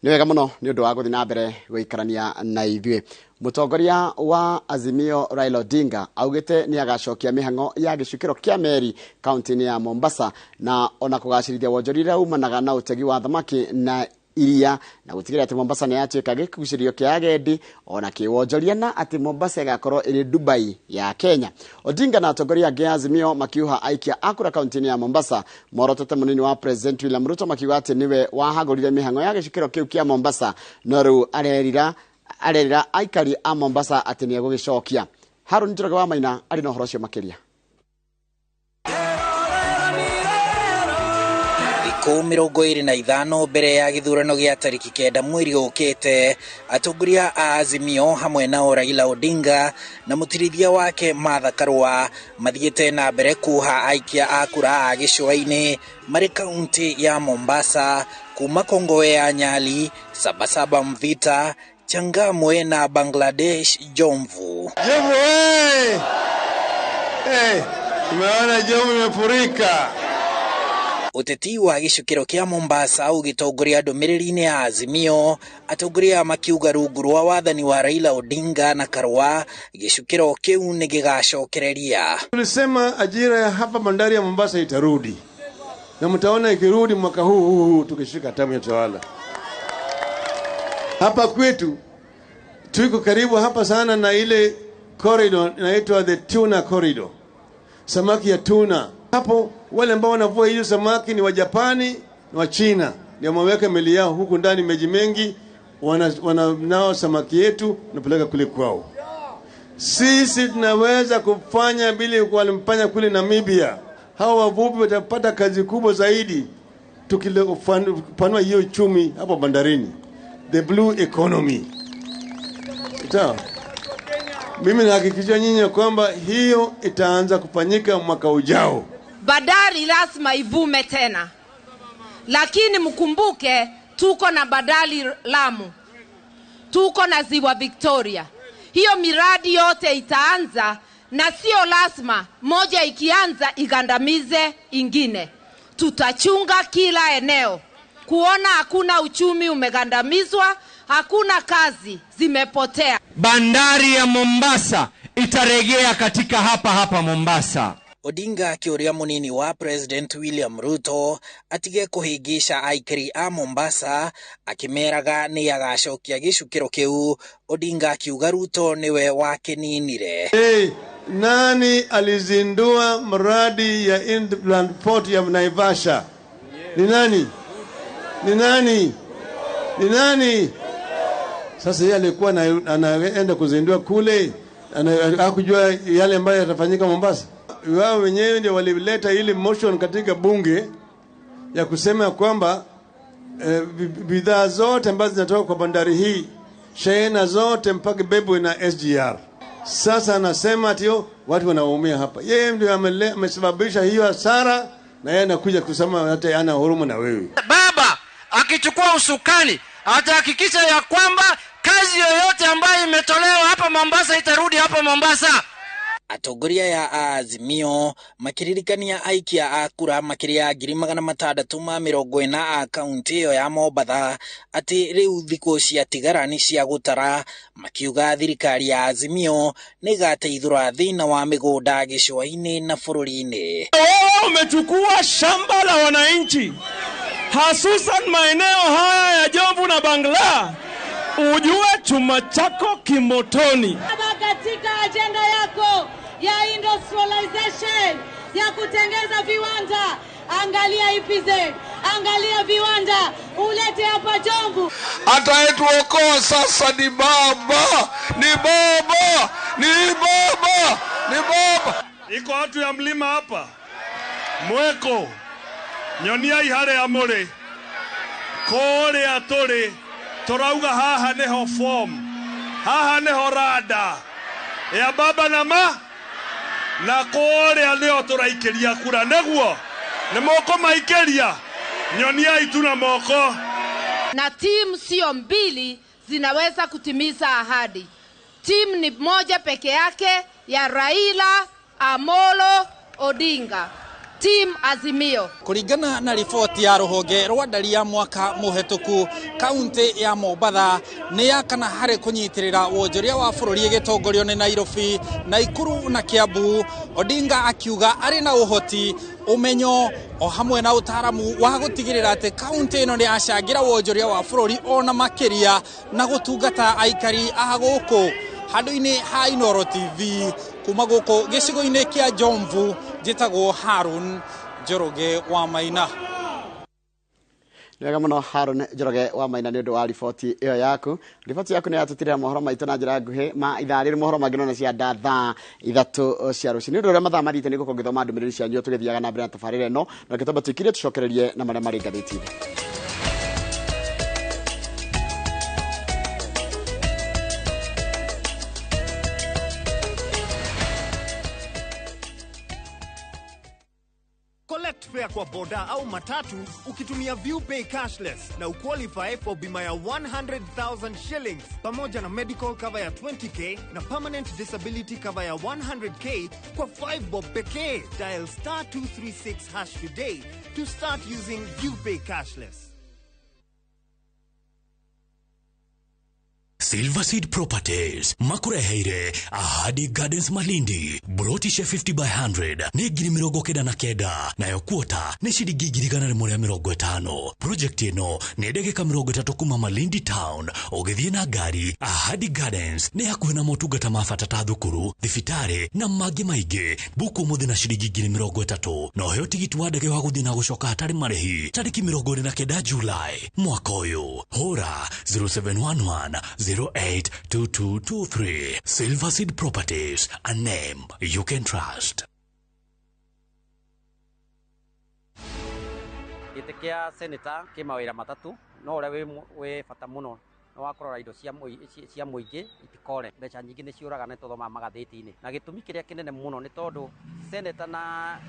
Nĩ wega mũno nĩ ũndũ wa gũthiĩ na mbere gũikarania na ithuĩ. Mũtongoria wa Azimio Raila Odinga augĩte nĩ agacokia mĩhang'o ya gĩcukĩro kĩa meri kaunti-inĩ ya Mombasa na ona kũgacĩrithia wonjoria ũrĩa umanaga na ũtegi wa thamaki na iria na gũtigĩrĩra atĩ Mombasa nĩ yatuĩka gĩkucĩrio kĩa agendi ona kĩwonjoria na atĩ Mombasa ĩgakorwo ĩrĩ Dubai ya Kenya. Odinga na atongoria angĩ a Azimio makiuha aikia a kura kaunti-inĩ ya Mombasa morotete mũnini wa President William Ruto makiuga atĩ nĩwe wahagũrire mĩhang'o ya gĩcukĩro kĩu kĩa Mombasa no rĩu arerira aikari a Mombasa atĩ nĩ egũgĩcokia. Harũni Njoroge wa Maina arĩ na ũhoro ũcio makĩria. Thikũ 25 mbere ya gĩthurano gĩa tarĩki 9 mweri ũkĩte, atongoria a Azimio hamwe na Raila Odinga na mũtirithia wake Martha Karua mathiĩte na mbere kuha aikia a kura a gĩcũa-inĩ marĩ kaunti ya Mombasa kuma Kongowe ya Nyali, Sabasaba Mvita, Changamwe na Bangladesh Jomvu. Jomvu hey! Hey, umeona Jomvu imefurika. Uteti wa gĩcukĩro kĩa Mombasa ũgĩtongoria ndũmĩrĩri-inĩ ya Azimio, atongoria makiuga rungu rwa wathani wa Raila Odinga na Karua gĩcukĩro kĩu nĩ gĩgacokereria. Tulisema ajira ya hapa bandari ya Mombasa itarudi, na mtaona ikirudi mwaka huu tukishika tamu ya utawala. Hapa kwetu tuko karibu hapa sana na ile corridor inaitwa the tuna corridor, samaki ya tuna. Hapo wale ambao wanavua hiyo samaki ni wa Japani na wa China, ndio wameweka meli yao huku ndani maji mengi, wananao samaki yetu napeleka kule kwao. Sisi tunaweza kufanya bila walimfanya kule Namibia. Hao wavuvi watapata kazi kubwa zaidi tukipanua hiyo uchumi hapo bandarini, the blue economy. Sawa. Mimi nahakikisha nyinyi kwamba hiyo itaanza kufanyika mwaka ujao. Bandari lazima ivume tena, lakini mkumbuke tuko na bandari Lamu, tuko na Ziwa Victoria. Hiyo miradi yote itaanza, na sio lazima moja ikianza igandamize ingine. Tutachunga kila eneo kuona hakuna uchumi umegandamizwa, hakuna kazi zimepotea. Bandari ya Mombasa itarejea katika hapa hapa Mombasa. Odinga akĩũria mũnini wa President William Ruto atige kũhĩngĩca aikari a Mombasa akĩmeraga nĩ agacokia gĩcukĩro kĩu. Odinga akiuga Ruto nĩwe wakĩninire. Hey, nani alizindua mradi ya Inland Port ya Naivasha? Ni nani? Ni nani? Ni nani? Sasa yeye alikuwa anaenda kuzindua kule, hakujua yale ambayo yatafanyika Mombasa. Wao wenyewe ndio walileta ile motion katika bunge ya kusema kwamba bidhaa zote ambazo zinatoka kwa bandari hii, shehena zote mpaka bebwe na SGR. Sasa anasema ati watu wanaumia hapa. Yeye ndio amesababisha hiyo hasara, na yeye anakuja kusema hata ana huruma na wewe. Baba akichukua usukani atahakikisha ya kwamba kazi yoyote ambayo imetolewa hapa Mombasa itarudi hapa Mombasa. Atongoria ya Azimio makiririkania aikia a kura makĩria 640,000 a kaunti ĩyo ya Mombatha atĩ rĩu thikũ ciatigara nĩ cia gũtara, makiuga thirikari ya Azimio nĩ ĩgateithũra thĩna wa mĩgũnda gĩcũa-inĩ na bũrũri-inĩ. Wewe umechukua shamba la wananchi, hasusan maeneo haya ya Jomvu na Bangla, ujue chuma chako kimotoni. Katika agenda yako ya industrialization ya kutengeza viwanda, angalia EPZ, angalia viwanda ulete hapa Jomvu. Atayetuokoa sasa ni baba, ni baba, ni baba, ni baba. Iko watu ya mlima hapa mweko nyonia ihare ya muri kore atore torauga haha neho form, haha neho rada ya baba na ma na kore leo turaikeria kura neguo ni moko maikeria nyonia itu na moko. Na timu sio mbili zinaweza kutimiza ahadi. Timu ni moja peke yake ya Raila Amolo Odinga. Team Azimio. Kũringana na riboti ya rũhonge rwa ndari ya mwaka mũhetũku, kaunti ya Mombatha nĩ ya kana harĩ kũnyitĩrĩra wonjoria wa bũrũri ĩgĩtongorio nĩ Nairobi, Naikuru na Kiambu. Odinga akiuga arĩ na ũhoti, ũmenyo o hamwe na ũtaaramu wa gũtigĩrĩra atĩ kaunti ĩno nĩ yacangĩra wonjoria wa bũrũri ona makĩria na gũtungata aikari a gũkũ. Handũ-inĩ ha Inooro TV kuma gũkũ gĩcigo-inĩ kĩa Jomvu, njĩtagwo Harun Njoroge wa Maina. Nĩ wega mũno Harun Njoroge wa Maina nĩ ũndũ wa riboti ĩyo yaku. Riboti yaku nĩ yatũtirĩra mohoro maitũ na njĩra nguhĩ ma ithaa rĩrĩ, mohoro mangĩ nona cia nda thaa 3 cia rũcinĩ. Nĩ ũndũ ũrĩa mathaa mathiĩte nĩ gũkorwo ngĩthoma ndũmĩrĩri cianyu tũgĩthiaga na mbere na tabarĩra ĩno, na reke twamba tũcokererie na marĩa marĩ ngathĩti-inĩ. Collect fare kwa boda au matatu ukitumia ViewPay cashless na uqualify for bima ya 100,000 shillings pamoja na medical cover ya 20k na permanent disability cover ya 100k kwa 5 bob pekee. Dial star 236 hash today to start using ViewPay cashless. Silver Seed Properties makureheire Ahadi Gardens Malindi, broti cia 50 by 100 nĩ 99,000, nayo kuota nĩ ciringi 150. Project ĩno nĩ ndagĩka 30 kuma Malindi Town ũgĩthiĩ na ngari. Ahadi Gardens nĩ hakuhĩ na motungata ma bata ta thukuru, thibitarĩ na mangĩ maingĩ. Buku ũmũthĩ na ciringi 30,000 na ũheo tigiti wa ndege wa gũthiĩ na gũcoka hatarĩ marĩhi tarĩki 29 Julai mwaka ũyũ. Hũra 0711 082223. Silver Seed Properties, a name you can trust. Gĩtĩ kĩa senator kĩ mawĩra matatũ, no ũrĩa wĩ bata mũno nĩ wa kũrora indo cia mũingĩ itikore. Mbeca nyingĩ nĩ ciũraga nĩ tũthomaga magathĩti-inĩ, na gĩtũmi kĩrĩa kĩnene mũno nĩ tondũ senator na